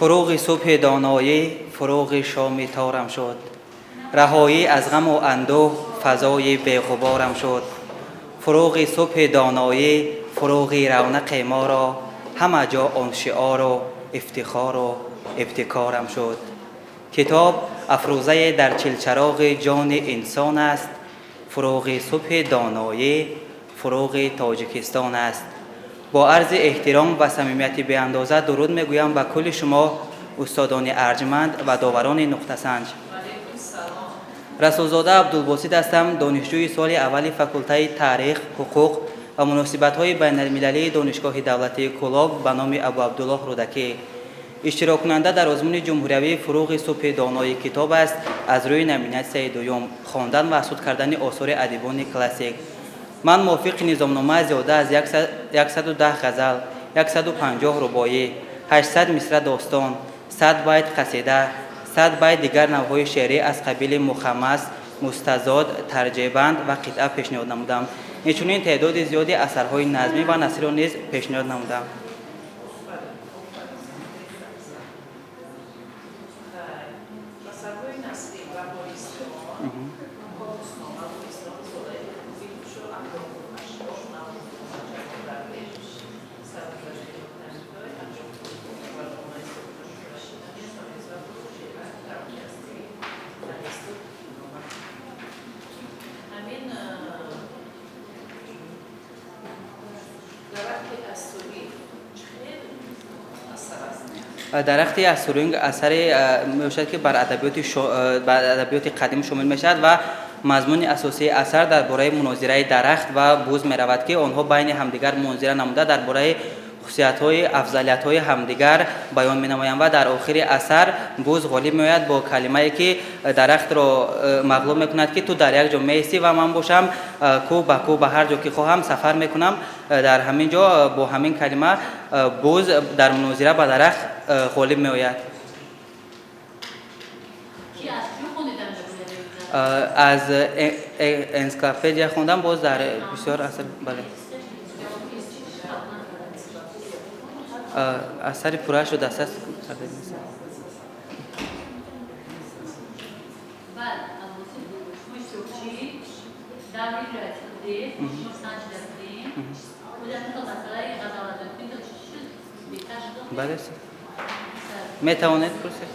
Фурӯғи субҳи доноӣ фурӯғи шоми торам шуд, раҳоӣ аз ғаму андӯҳ фазои беғуборам шуд. Фурӯғи субҳи доноӣ фурӯғи равнақи моро ҳама ҷо он шиору ифтихору ибтикорам шуд. Китоб афрӯзае дар чилчароғи ҷони инсон аст. Фурӯғи субҳи доноӣ фурӯғи Тоҷикистон аст. Бо арзи эҳтиром ва самимияти беандоза дуруд мегӯям ба кулли шумо, устодони арҷманд ва доварони нуқтасанҷ. Расулзода Абдулбосит ҳастам, донишҷӯи соли аввали факултаи таърих, ҳуқуқ ва муносибатҳои байналмилалии Донишгоҳи давлатии Кӯлоб ба номи Абуабдуллоҳ Рӯдакӣ. Иштироккунанда дар озмуни ҷумҳуриявии «Фурӯғи субҳи донои китоб» аст аз рӯи номинатсияи дуюм «Хондан ва азхуд кардани осори адибони классик». Ман мувофиқи низомнома зиёда аз 110 ғазал, 150 рубоӣ, 800 мисра достон, 100 байт қасида, 100 байт дигар навъҳои шеърӣ аз қабили мухаммас, мустазод, тарҷеъбанд ва қитъа пешниҳод намудам. Инчунин теъдоди зиёди асарҳои назмӣ ва насриро низ пешниҳод намудам. «Дарахти аз суринг» асаре мебошад, ки бар адабиёти қадим шомил мешавад ва мазмуни асосии асар дар бораи мунозираи дарахт ва буз меравад, ки онҳо байни ҳамдигар мунозира намуда, дар бораи хусусиятҳои, афзалиятҳои ҳамдигар баён менамоянд ва дар охири асар буз ғолиб меояд бо калимае, ки дарахтро мағлуб мекунад, ки ту дар як ҷо меистӣ ва ман бошам кӯҳ ба кӯҳ, ба ҳар ҷо ки хоҳам, сафар мекунам. Дар ҳамин ҷо бо ҳамин калима буз дар мунозира ба дарахт ғолиб меояд. Аз энсиклопедия хондам, боз дар бисёр асар, бале, асари пурраашро дастрас карда. Бале, метавонед пурсед.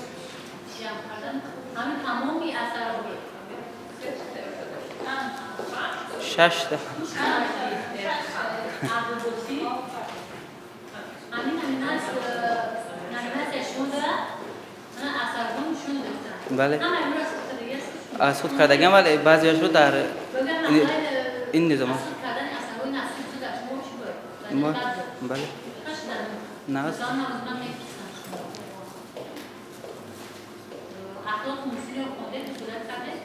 Шашта. Бале, аз худ кардагиам, вале баъзеашро дар ин низом. Бале, нағз.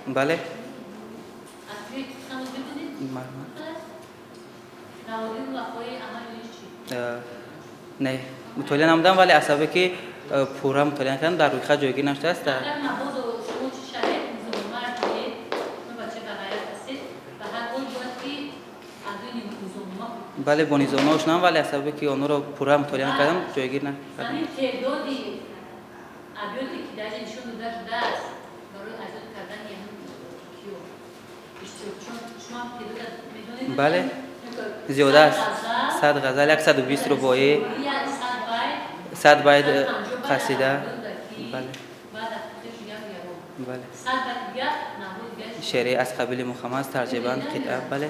Бале. Не, мутолиа намудам, вале аз сабабе ки пурра мутолиа накардам, дар рӯйхат ҷойгир нашудааст. Бале, бо низомнома ошноам, вале аз сабабе ки онҳоро пурра мутолиа накардам, ҷойгир накардам. Теъдоди абёте, ки дар нишон дода шудааст барои азёд кардани киё иштирокчиён, шумо теъдода медонед? Бале, зиёда аст 100 ғазал, 120 рубоӣ, 100 байт қасида. Бале, бале, шеъри аз қабили мухаммас, тарҷеъбанд, қитъа, бале.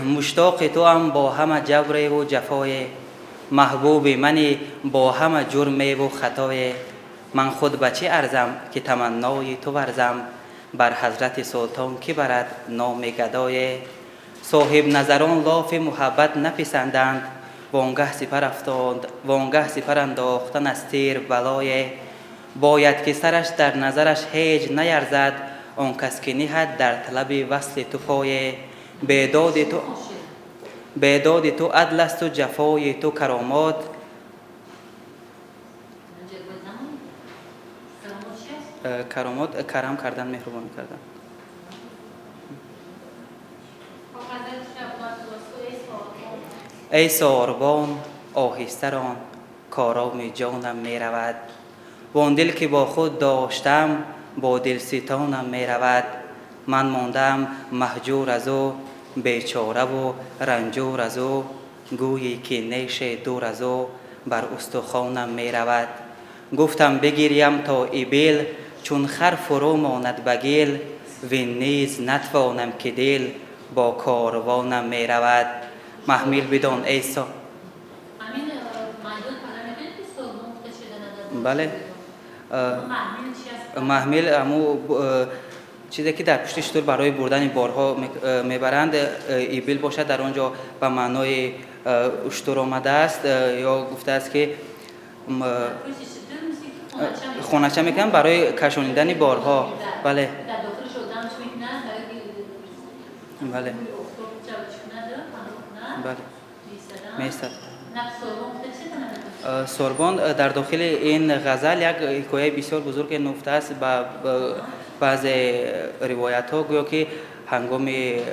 Муштоқи туам бо ҳама ҷабреву ҷафое, маҳбуби мани бо ҳама ҷурмеву хатое. Ман худ ба чӣ арзам, ки таманнои ту варзам? Бар ҳазрати султон кӣ барад номи гадое? Соҳибназарон лофи муҳаббат написанданд, вонгаҳ сипар андохтан аз тир балое. Бояд ки сараш дар назараш ҳеҷ наярзад, он кас ки ниҳад дар талаби васли ту пое. Бедоди ту адл асту ҷафои ту каромот. Каромот — карам кардан, меҳрубонӣ кардан. Эй сорбон. Оҳиста рон, короми ҷонам меравад. Вон дил ки бо худ доштам, бо дилситонам меравад. Ман мондам маҳҷур аз ӯ, бечораву ранҷур аз ӯ. Гӯйӣ ки неше дур аз ӯ бар устухонам меравад. Гуфтам бигирям то ибил, чун хар фурӯ монад ба гил. Вин низ натвонам ки дил бо корвонам меравад. Маҳмил бидон эй со. Бале. Маҳмил ҳаму чизе ки дар пушти шутур барои бурдани борҳо мебаранд. Ибил бошад, дар он ҷо ба маънои уштур омадааст, ё гуфтааст ки хонача мекунанд барои кашонидани борҳо. Бале, бале, бале, меистад. Сорбон дар дохили ин ғазал як ҳикояи бисёр бузурге нуфтааст. Ба баъзе ривоятҳо гӯё ки ҳангоми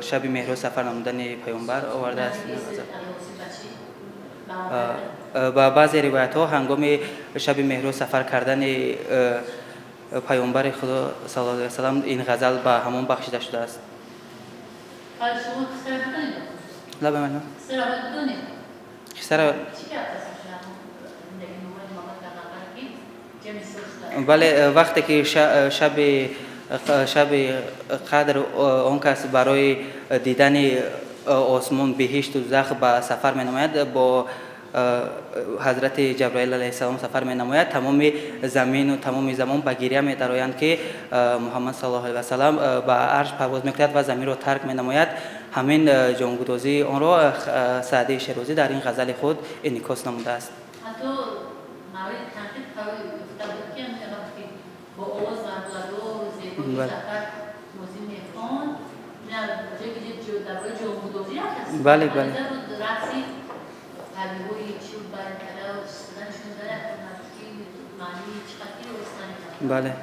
шаби меҳроҷ сафар намудани паёмбар овардааст. Ба баъзе ривоятҳо ҳангоми шаби меҳроҷ сафар кардани паёмбари Худо саллаллоҳу алайҳи васаллам ин ғазал ба ҳамон бахшида шудааст. Лабе ман. Қиссаро бале, вақте ки шаби қадр он кас барои дидани осмон, биҳишту дӯзах ба сафар менамояд, бо ҳазрати Ҷабраил алайҳиссалом сафар менамояд, тамоми замину тамоми замон ба гиря медароянд, ки Муҳаммад саллаллоҳу алайҳи васаллам ба арш парвоз мекунад ва заминро тарк менамояд. Ҳамин ҷонгудозии онро Саъдии Шерозӣ дар ин ғазали худ инъикос намудааст. Бале, бале. Бале.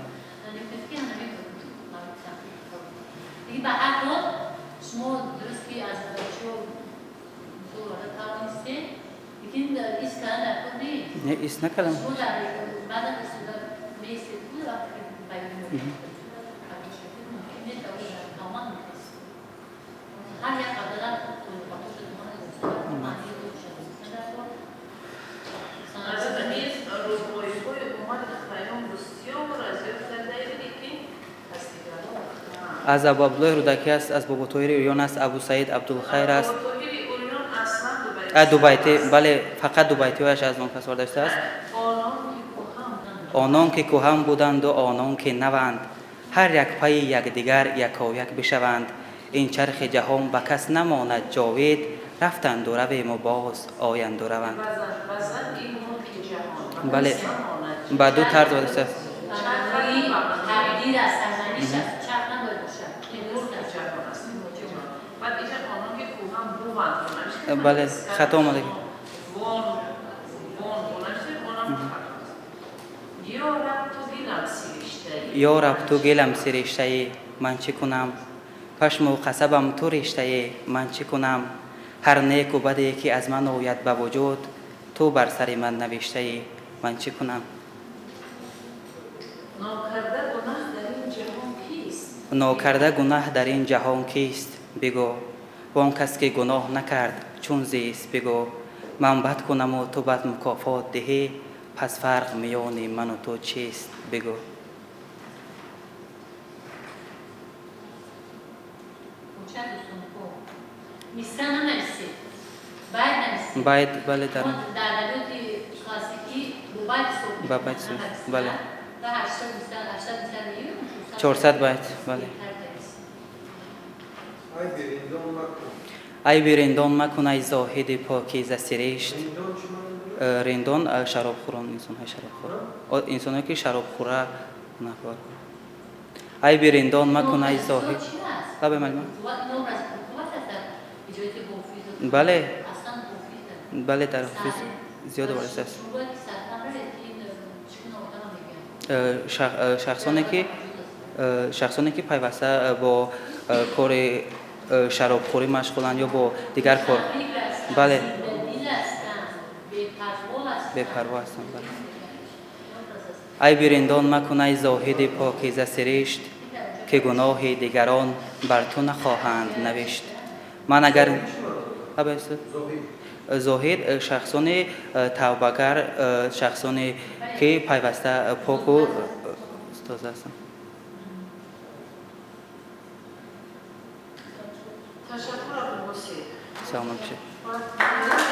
Шумо дуруст ки аз бачаҳо мисол тавонистед, лекин ис кардан дар кор нест. Не, ис накардам. Шумо дар баъдан истода меистед, вақте ки ҳар як қадран аз Абу Абдуллоҳи Рӯдакӣ аст, аз Боботоҳири Урён аст, Абу Саид Абдулхайр аст. Дубайти, бале, фақат дубайтиҳояш аз он кас оварда шудааст. Онон ки кӯҳан буданду онон ки наванд, ҳар як пайи якдигар якояк бишаванд. Ин чархи ҷаҳон ба кас намонад ҷовид, рафтанду равему боз оянду раванд. Бале, ба ду тарз оварда шудааст. Бале, хато омада. Ё раб, ту гилам сириштаӣ, ман чӣ кунам? Пашму қасабам ту риштаӣ, ман чӣ кунам? Ҳар неку баде ки аз ман ояд ба вуҷуд, ту бар сари ман навиштаӣ, ман чӣ кунам? Нокарда гунаҳ дар ин ҷаҳон кист? Бигӯ. Он кас ки гуноҳ накард чун зист? Бигӯ. Ман бад кунаму ту бад мукофот диҳӣ, пас фарқ миёни ману ту чист? Бигӯ. Байт, бале, дар ба байт, бале, 400 байт, бале. Айби риндон макун, ай зоҳиди покиза сиришт. Риндон шаробхӯрон, инсонҳои шаробхӯр, инсонҳое ки шаробхӯра гунаҳкор. Айби риндон макун, ай зоҳид. Лабе малима. Бале, бале, дар ҳофиз зиёд оварда шудааст. Шахсоне ки пайваста бо кори шаробхӯрӣ машғуланд ё бо дигар кор, бале. Бепарво ҳастанд, бале. Ай бириндон макун, ай зоҳиди покиза сиришт, ки гуноҳи дигарон бар ту нахоҳанд навишт. Ман агар зоҳид, шахсони тавбагар, шахсоне ки пайваста поку тоза ҳастанд. Ташаккур, Абдулбосит. Саломат бошед.